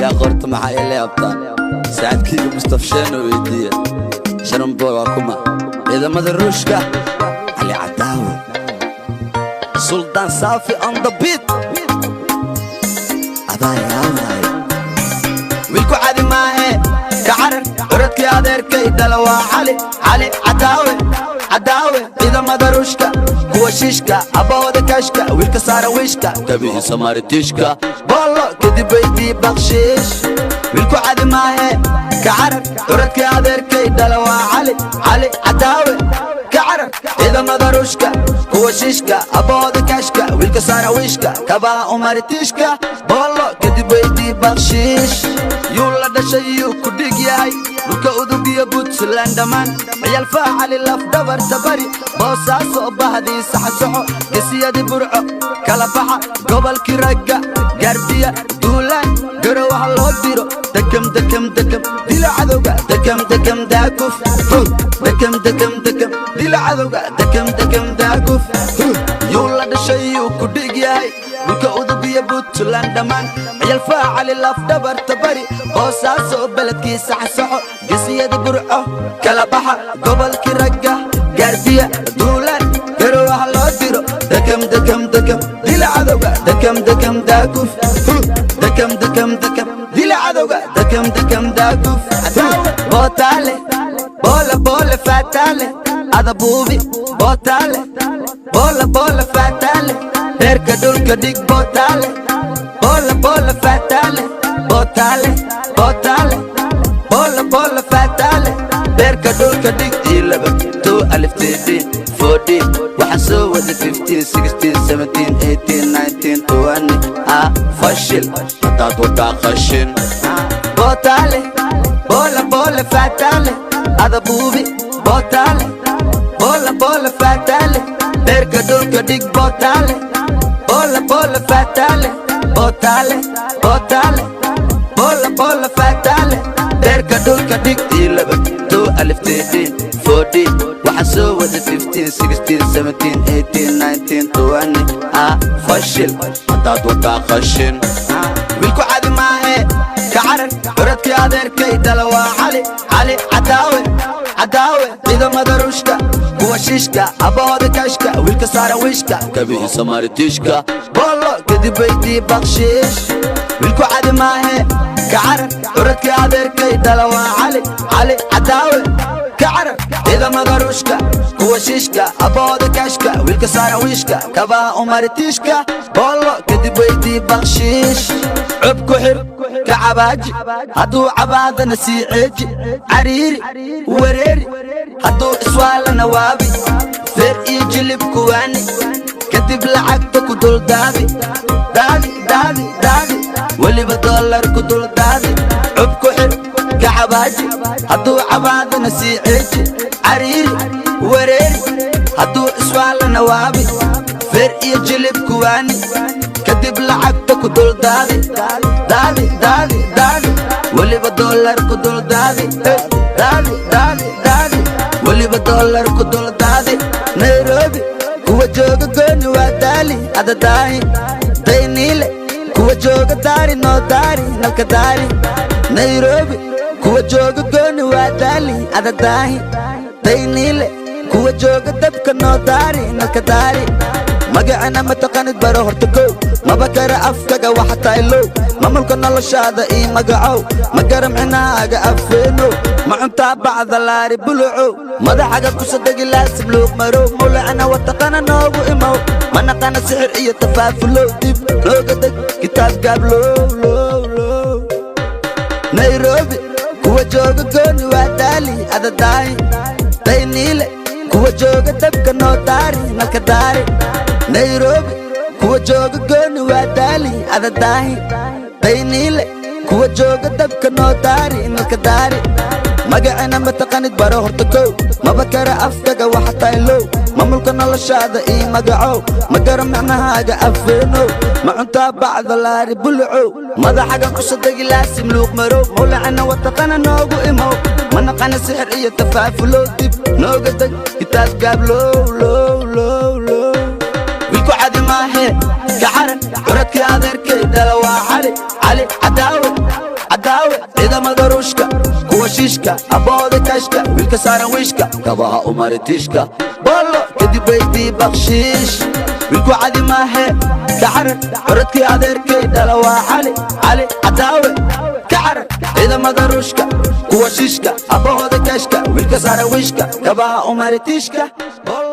Yaa qorta maxaa ila yaabtaan? Saacadkayga Mustafsheeno weydiiya. Sharanboy waa kuma? Ciidamada Ruushka, Cali Cadaawe, Suldaan Saafi on the beat. Adaa yaabay, wiilku cadi maahe, ka carar. Curadkii adeerkay dhala waa Cali, Cali Cadaawe, Cadaawe. Ciidamada Ruushka, kuwa shiishka, abbahooda kashka, wiilka saara wiishka, kabihiisa maaritiishka, boollo kadib weydii bakshiish. Wiilku cadi maahe, ka carar. Curadkii adeerkay dhala waa Cali, Cali Cadaawe, ka carar. Ciidamada Ruushka, kuwa shiishka, abbahooda kashka, wiilka saara wiishka, kabaha umaritiishka, boollo kadib weydii bakshiish. Yuu la dhashay? Yuu ku dhig yahay? Dhulka Udug iyo Puntland dhammaan ciyaalfaa Cali, lafdhabarta bari, Boosaaso bahdii saxsoxo, gesiyadii Burco kala baxa, gobolkii ragga Gaardiya, duulaan Garowaha loo diro. Dekam dekam dekam, dila cadowga, dekam dekam daakuf, dekam dekam dekam, dila cadowga, dekam dekam daakuf. Yuu la dhashay? Yuu ku dhig yahay? Dhulka Udug iyo Puntland dhammaan ciyaalfaa Cali, lafdhabarta bari, Boosaaso beledkii saxsoxo, gesiyada Burco kala baxa, gobolkii ragga Gaardiya, duulaan Garowaha loo diro. Dekam dekam dekam, dila cadowga, dekam dekam daakuf, dekam dekam dekam, dila cadowga, dekam dekam daakuf. Bootaale boola boola faataale adabuubi, bootaale boola boola faataale, beerka dhulka dhig. Bootaale boola boola faataale, bootaale bootaale boola boola faataale, beerka dhulka dhig. Iyo laba 12 13 14, waxaan soo wada 15 16 17 18 19 20. Ah, fashil haddaad wadaa qashin. Bootaale boola boola faataale adabuubi, bootaale boola boola faataale, beerka dhulka dhig. Bootaale boola boola faataale, bootaale bootaale boola boola faataale, beerka dhulka dhig. Iyo laba 12 13 14, waxaan soo wada 15 16 17 18 19 20. Ah, fashil haddaad wadaa qashin. Wiilku cadi maahe, ka carar. Curadkii adeerkay dhala waa Cali, Cali Cadaawe, Cadaawe. Ciidamada Ruushka, kuwa shiishka, abbahooda kashka, wiilka saara wiishka, kabihiisa maaritiishka, boollo kadib weydii bakshiish. Wiilku cadi maahe, ka carar. Curadkii adeerkay dhala waa Cali, Cali Cadaawe, ka carar. Ciidamada Ruushka, kuwa shiishka, abbahooda kashka, wiilka saara wiishka, kabaha umaritiishka, boollo kadib weydii bakshiish. Cub ku xir, ka cabaaji, hadduu cabaadana sii ceeji, cariiri wareeri, hadduu iswaalana waabi, feer iyo jilib kuwaani, kadib lacagta ku duldaadi, daadi daadi daadi, weliba dollar ku duldaadi. Cub ku xir, ka cabaaji, hadduu cabaadana sii ceeji, cariiri wareeri, hadduu iswaalana waabi, feer iyo jilib kuwaani, kadib lacagta ku duldaadi, daadi daadi daadi, weliba dollar ku duldaadi, daadi daadi daadi, weliba dollar ku duldaadi. Nairobi kuwa jooga gooni waa daali adadaahi, Dayniile kuwa jooga daari noo daari nalka daari. Nairobi kuwa jooga gooni waa daali adadaahi, Dayniile kuwa jooga dabka noo daari nalka daari. Magacana ma taqanid, baro horta kow. Maba kara afkaga waxa tahay low. Mamulka noloshaada ii magacow, ma garamcinaaga afeenow, ma cuntaa bacda laari bulucow, madaxaga kusadegi laasim luuq marow, mawlacana wataqana noogu imow, ma naqana sixir iyo tafaafulow, dib nooga deg kitaab gaablow low low. Nairobi kuwa jooga gooni waa daali adadaahi, Dayniile kuwa jooga dabka noo daari nalka daari. Nairobi kuwa jooga gooni waa daali adadaahi, Dayniile kuwa jooga dabka noo daari nalka daari. Magacina ma taqanid, baro horta kow. Maba kara afkaga waxa tahay low. Mamulka noloshaada ii magacow, ma garo micnahaaga afeenow, ma cuntaa bacda laari bulucow, madaxaga kusadegi laasim luuq marow, mawlacina wataqana noogu imow, ma naqana sixir iyo tafaafulow, dib nooga deg kitaab gaablow low low low. Wiilku cadi maahe, ka carar. Curadkii adeerkay dhala waa Cali, Cali. Ciidamada Ruushka, kuwa shiishka, abbooda kashka, wiilka saaran wiishka, kabaha umaritiishka, bollo kadib weydii bakshiish. Wiilku cadi maahe, ka carar. Curadkii adeerkay dhala waa Cali, Cali Cadaawe. Ka carar ciidamada Ruushka, kuwa shiishka, abbahooda kashka, wiilka saaran wiishka, kabaha umaritiishka, bollo.